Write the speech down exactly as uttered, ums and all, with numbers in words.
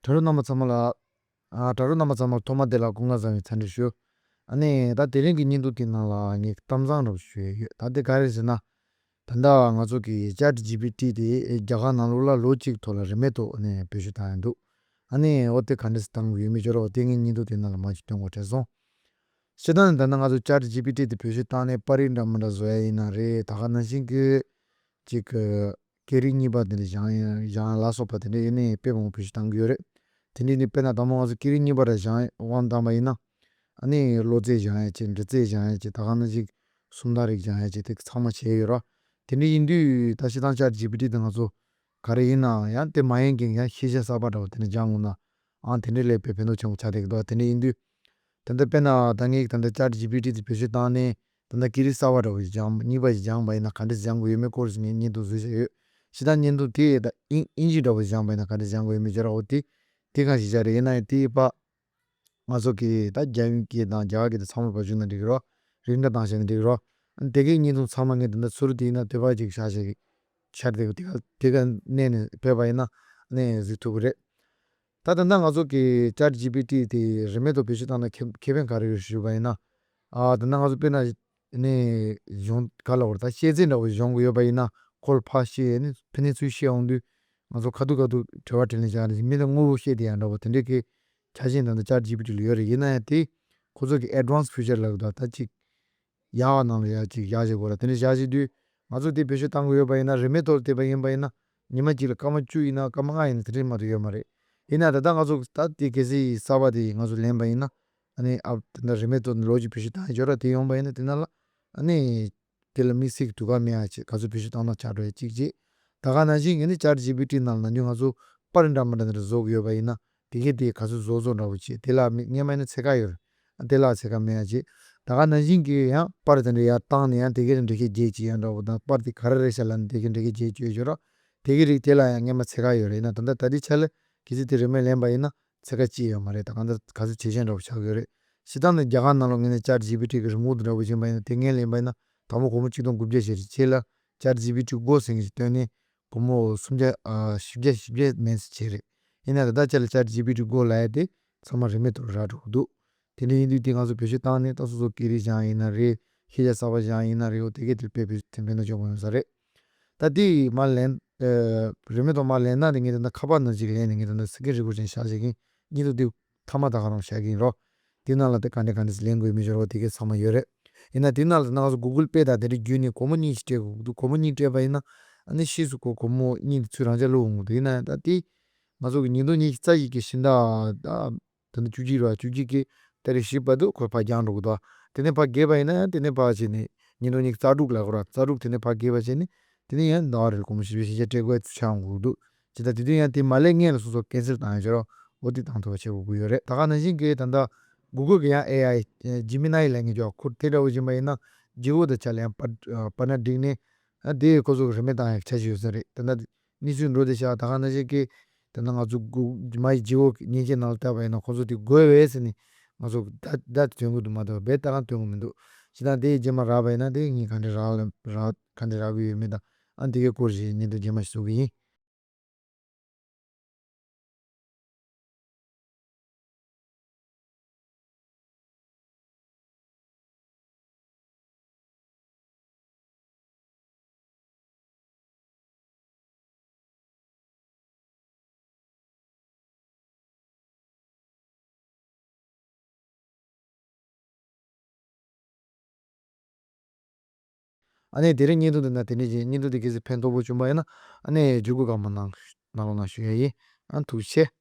དྲ་གྲོགས་རྣམ་པ་ཚང་མ་ལ། ཨ། དྲ་གྲོགས་རྣམ་པ་ཚང་མར་ཐོག་མ་དེ་ལ་སྐུ་ཁམས་བཟང་བའི་འཚམས་འདྲི་ཞུ། ཨ་ནི་ད་དེ་རིང་གི་བརྙན་ཐུང་དེ་ནང་ལ་ངས་གཏམ་བཟང་རོབ་ཞུ་ཡས་ཡོད། ད་དེ་ག་རེ་ཟེར་ན། ད་ལྟ་ང་ཚོ་གི་ཅེཊ་ཇི་པི་ཊི་དེ་རྒྱ་གར་ནང་ལོགས་ལ་ལོ་གཅིག་ཐོག་ལ་རིན་མེད་ཐོག་ནས་བེད་སྤྱོད་བཏང་ཡོད་འདུག། ཨ་ནི་འོ་དེ་ག་འདྲས་བཏང་གི་ཡོད་མེད་ཅོ་རོགས་དེ་ངས་བརྙན་ཐུང་དེ་ནང་ལ་མར་ཅིག་སྟོན་དགོས་དྲན་སོང་། སྤྱིར་བཏང་ནས་ད་ལྟ་ང་ཚོ་ཅེཊ་ཇི་པི་ཊི་དེ་བེད་སྤྱོད་བཏང་ནས་པར་རིས་འདྲ་མི་འདྲ་བཟོ་ཡ་ཡིན་ན་རེད། ད་ག་ནང་བཞིན་གི་ཅིག་གི་སྐད་རིགས་གཉིས་པ་དེ་འདྲ་སྦྱང་ཡ་སྦྱང་ཡ་ལ་སོགས་པ་དེ་འདྲ་ཡིན་ནའི་དཔེ་མང་པོ་བེད་སྤྱོད་བཏང་གི་ཡོད་རེད། དེ་འདྲ་ཡིན་དུས་དཔེར་ན་དང་པོ་ང་ཚོ་སྐད་རིགས་གཉིས་པ་འདྲ་སྦྱང་དབང་བཏང་པ་ཡིན་ན། ཨ་ནི་ཀློག་རྩལ་སྦྱང་ཡ་ཅིག་འབྲི་རྩལ་སྦྱང་ཡ་ཅིག་ད་ག་ནང་བཞིན་སུམ་རྟགས་རིགས་སྦྱང་ཡ་ཅིག་དེ་ཚང་མ་བྱས་ཡོད་ར། དེ་འདྲ་ཡིན་དུས་ད་སྤྱིར་བཏང་ཅེཊ་ཇི་པི་ཊི་དེ་ང་ཚོ་ག་རེ་ཡིན་ནའང་ཡང་དེ་མ་ཡིན་གྱི་ཡང་ཤེས་བྱ་གསར་པ་འདྲ་བོ་དེ་འདྲ་སྦྱང་དགོས་ན། ཨང་དེ་འདྲའི་ལས་དཔེ་ཕན་ཐོགས་ཆེན་པོ་ཆགས་བསྡད་ཀྱི་འདུག། དེ་འདྲ་ཡིན་དུས། ད་ལྟ་དཔེར་ན་ད་ངས་ད་ལྟ་ཅེཊ་ཇི་པི་ཊི་དེ་བེད་སྤྱོད་བཏང་ནས་ད་ལྟ་སྐད་རིགས་གསར་པ་འདྲ་བོ་ཞིག་སྦྱང་གཉིས་པ་ཞིག་སྦྱངས་པ་ཡིན་ན་ག་འདྲས་སྦྱང་དགོས་ཡོད་མེད་སྐོར་ཞིག་ངས་བརྙན་ཐུང་བཟོས་བཞག་ཡོད། ཞེ་དྲག་བརྙན་ཐུང་དེ་ད་དབྱིན་དབྱིན་ཇི་འདྲ་བོ་སྦྱངས་པ་ཡིན་ན་ག་འདྲས་སྦྱང་དགོས་ཡོད་མེད་ཅོ་རོགས་འོ་དེ། དེ་གང་ཞིག་བྱ་རེད། ཡིན་ན་ཡང་དེའི་པ། ང་ཚོ་གི་ད་རྒྱ་ཡིག་གི་དང་རྒྱ་གར་གྱི་དེ་ཚང་མར་བ་བཅུག་ན་འགྲིག་གི་རོ། རིགས་འདྲ་བཏང་བྱས་ན་འགྲིག་གི་རོ། དེ་གའི་བརྙན་ཐུང་ཚང་མ་ངས་ད་ལྟ་ཚུར་དེ་ཡིན་ན་དེ་བ་ཅིག་བཞག་བྱས་ཀྱི། ཤར་དེ་ག་དེ་ག་དེ་ག་གནས་ནས་ཕེབས་པ་ཡིན་ན་ནས་གཟིགས་ཐུབ་ཀྱི་རེད། ད་ད་ལྟ་ང་ཚོ་གི་ཅེཊ་ཇི་པི་ཊི་དེ་རིན་མེད་ཐོག་བེད་སྤྱོད་བཏང་ན་ཁེ་ཁེ་ཕན་ག་རེ་ཡོད་ཞུས་པ་ཡིན་ན། ཨ་ད་ལྟ་ང་ཚོ་དཔེར་ན་ནས་གཞུང་ག་ལ་བར་ད་ཤེས་ཚད་འདྲ་བོ་གཞུང་གི་ཡོད་པ་ཡིན་ན་ཁོ་ལ་ཕར་བཤད་ནས་ཕན་ཚུན་བཤད་འོང་དུས་ང་ཚོ་ཁ་ཐུག་ཁ་ཐུག་དྲི་བ་དྲིས་ལན་བྱ་ནས་མི་ལ་དངོས་པོ་བཤད་དེ་ཡང་འདྲ་བོ་དེ་འདྲའི་གི་ཆ་ཤས་ད་ལྟ་ཅེཊ་ཇི་པི་ཊི་ལ་ཡོད་རེད། ཡིན་ན་ཡང་དེ་ཁོ་ཚོ་གི་ཨེ་ཌི་ཝན་སི་ཕི་ཅར་ལབ་ད་ད་ཅིག་ཡག་ནང་ལ་ཡག་ཅིག་ཡག་ཅིག་གོ་ར་དེ་འདྲ་བཞག་བྱེད་དུས་ང་ཚོ་དེ་བེད་སྤྱོད་བཏང་གི་ཡོད་པ་ཡིན་ན་རིན་མེད་ཐོག་བལྟས་པ་ཡིན་པ་ཡིན་ན་ཉི་མ་གཅིག་ལ་སྐར་མ་བཅུ་ཡིན་ན་སྐར་མ་ལྔ་ཡིན་ན་དེ་འདྲ་མ་གཏོགས་ཡོད་མ་རེད། ཡིན་ན་ད་ལྟ་ང་ཚོ་ད་དེ་གལ་སྲིད་གསར་པ་དེ་ང་ཚོ་ལེན་པ་ཡིན་ན་ཨ་ནི་ཨ་ད་ལྟ་རིན་མེད་ཐོག་ནས་ལོ་གཅིག་བེད་སྤྱོད་བཏང་ཡ་འབྱོར་ར་དེ་ཡོང་པ་ཡིན་ན་དེ་ནང་ལ་ཨ་ནི་དེ་ལ་དམིགས་བསལ་གྱི་དུས་བཀག་མེད་ཡ་ཅིག་ག་ཚོད་བེད་སྤྱོད་བཏང་ན་ཆགས་འགྲོ་ཡ་གཅིག་བྱས། ད་ག་ནང་བཞིན་ངས་ནི་ཅེཊ་ཇི་པི་ཊི་ནང་ལ་ནམ་རྒྱུན་ང་ཚོ་པར་འདྲ་མི་འདྲ་འདི་འདྲ་བཟོ་གི་ཡོད་པ་ཡིན་ན་དེ་གས་དེ་ག་ཚོད་བཟོ་བཟོ་འདྲ་བོ་བྱས་དེ་ལ་མི་སྔས་མ་ཡིན་ན་ཚད་བཀག་ཡོད་རེད། དེ་ལ་ཚད་བཀག་མེད་ཡ་བྱས། ད་ག་ནང་བཞིན་གྱི་ཡང་པར་དེ་འདྲ་ཡར་བཏང་ནས་ཡང་དེ་གས་འགྲེལ་བཤད་རྒྱས་ཅིག་ཡང་འདྲ་བོ་དང་པར་དེ་ག་རེ་རེད་ཤག་ལབ་ནས་དེ་གས་འགྲེལ་བཤད་རྒྱས་ཅིག་ཡོད་ཅོག་ར། དེ་གས་རིགས་དེ་ལ་ཡང་སྔས་མ་ཚད་བཀག་ཡོད་རེད། ཡིན་ན་ད་ལྟ་ད་ལྟའི་ཆ་ལ་གལ་སྲིད་དེ་རིན་མེད་ལེན་པ་ཡིན་ན་ཚད་བཀག་ཅི་ཡོད་མ་རེད། ད་གང་ལྟར་ག་ཚོད་ཇེ་ཞན་འདྲ་བོ་ཆགས་ཀྱི་ཡོད་རེད། སྤྱིར་བཏང་ནས་རྒྱ་གར་ནང་ལོགས་ངོས་ནས་ཅེཊ་ཇི་པི་ཊི་གི་རི་མོ་དེ་འདྲ་བོ་ཡིན་པ་ཡིན་ན་དེ་ངས་ལེན་པ་ཡིན་ན་དང་པོ་སྒོར་མོ་ཆིག་སྟོང་དགུ་བརྒྱ་ཞིག་རེད། རྗེས་ལ་ཅེཊ་ཇི་པི་ཊི་གོ་ཟེར་མཁན་ཞིག་བཏོན་ནས་སྒོར་མོ་སུམ་བརྒྱ་ཨ་བཞི་བརྒྱ་བཞི་བརྒྱ་མན་ཙམ་བྱས་རེད། ཡིན་ན་ད་ལྟ་ཅེཊ་ལ་ཅེཊ་ཇི་པི་ཊི་གོ་ལབ་ཡ་དེ་ཚང་མ་རིན་མེད་དུ་རག་འགྲོ་གི་འདུག། དེ་འདྲ་ཡིན་དུས་དེ་ང་ཚོ་བེད་སྤྱོད་བཏང་ནས་ད་སོ་སོ་སྐད་རིགས་སྦྱང་ཡིན་ན་རེད། ཤེས་བྱ་གསར་པ་སྦྱང་ཡིན་ན་རེད། འོ་དེ་གས་དེ་དཔེ་བེད་སྤྱོད་ཕན་ཐོགས་ཆེན་པོ་ཡོང་ས་རེད། ད་དེ་མར་ལེན། ཨ། རིན་མེད་ཐོག་མར་ལེན་ན་དེ་ངས་ད་ལྟ་ཁ་པར་ནང་ཅིག་ལེན་ནས་ངས་ད་ལྟ་སི་ཀིན་རི་ཀོར་ཌིང་བྱས་བཞག་གིན་ཡིན་འདུག། དེ་མཐའ་མ་ད་ག་རང་བྱ་གིན་རོ། དེ་ནང་ལ་དེ་ག་འདྲ་ག་འདྲ་ལེན་དགོས་མི་འབྱོར་བ་དེ་གས་ཚང་མ་ཡོད་རེད། ཡིན་ན་དེ་ནང་ལ་ད་ང་ཚོ་གུ་གལ་པེ་དང་དེ་འདྲ་བརྒྱུད་ནས་སྒོར་མོ་གཉིས་ཤིག་སྤྲད་དགོས་འདུག། སྒོར་མོ་གཉིས་སྤྲད་པ་ཡིན་ན་ཨ་ནི་ཕྱིས་སུ་ཁོ་སྒོར་མོ་གཉིས་དེ་ཚུར་རང་འཇགས་བླུག་འོང་གི་འདུག། ཡིན་ན་ད་དེ་ང་ཚོ་གི་ཉིས་སྟོང་ཉི་ཤུ་རྩ་བཞི་གི་ཕྱི་ཟླ་ད་ད་ལྟ་བཅུ་གཅིག་རེད་བ། བཅུ་གཅིག་གི་ཏ་རིག་བཞི་བར་དུ་ཁོ་ཕར་འགྱངས་འགྲོ་གི་འདུག། དེ་ནས་ཕར་བརྒལ་བ་ཡིན་ན་ཡང་དེ་ནས་ཕར་བྱས་ནས་ཉིས་སྟོང་ཉི་ཤུ་རྩ་དྲུག་ལ་ཁོ་ར་རྩ་དྲུག་དེ་ནས་ཕར་བརྒལ་བ་བྱས་ནས་དེ་ནས་ཡང་ཟླ་བ་རེར་སྒོར་མོ་བཞི་བཅུ་ཞེ་བརྒྱད་སྤྲད་དགོས་ཚུལ་ཆགས་འོང་གི་འདུག། ཇི་ལྟར་དེ་དུས་ཡང་དེ་མ་ལེན་སྔོན་ལ་སོ་སོ་ཀན་སེལ་བཏང་ཡོད་ཅོག་ར། འོ་དེ་བཏང་ཐུབ་པ་བྱེད་དགོས་ཀྱི་ཡོད་རེད། ད་ག་ནང་བཞིན་གྱི་ད་ལྟ་གུ་གལ་གྱི་ཡང་ཨེ་ཨའི་ཇི་མི་ནའི་ལབ་མཁན་ཅིག་ཁོ་དེ་འདྲ་བོ་ཡིན་པ་ཡིན་ན་ཇི་ཨོ་དང་ཆ་ལ་ཡང་པར་པར་ན་བསྒྲིགས་ནས་ཨ་དེ་ཁོ་ཚོ་གི་རིན་མེད་བཏང་ཡག་འཆར་གཞི་ཡོད་ས་རེད། ད་ལྟ་གནས་ཚུལ་འགྲོ་བསྡད་ཤག། ད་ག་ནང་བཞིན་གྱི་ད་ལྟ་ང་ཚོ་གུ་མ་ཡི་ཇི་ཨོ་གི་མཉེན་ཆས་ནང་ལ་བལྟས་པ་ཡིན་ན་ཁོ་ཚོ་དེ་དགོས་པས་ཟེར་ནས་ང་ཚོ་ད་ད་དེ་སྟོན་གི་འདུག་མ་གཏོགས་རྦད་ད་གང་སྟོན་གི་མི་འདུག། ཇི་ལྟར་དེ་རྗེས་མ་རག་པ་ཡིན་ན་དེ་ངས་ག་འདྲ་རག་ལ་རག་ག་འདྲ་རག་གི་ཡོད་མེད་དང་ཨ་འདི་གའི་སྐོར་ཞིག་བརྙན་ཐུང་རྗེས་མ་ཞིག་བཟོ་གི་ཡིན། ཨ་ནི་དེ་རིང་བརྙན་ཐུང་འདི་ན་དེ་འདྲ་བྱས། བརྙན་ཐུང་འདི་གལ་སྲིད་ཕན་ཐོགས་པོ་བྱུང་པ་ཡིན་ན་ཨ་ནི་བརྒྱུད་སྐུར་གང་མང་གནང་གནང་རོགས་གནང་ཞུ་ཡ་ཡིན། ཨ་ཐུགས་རྗེ་ཆེ།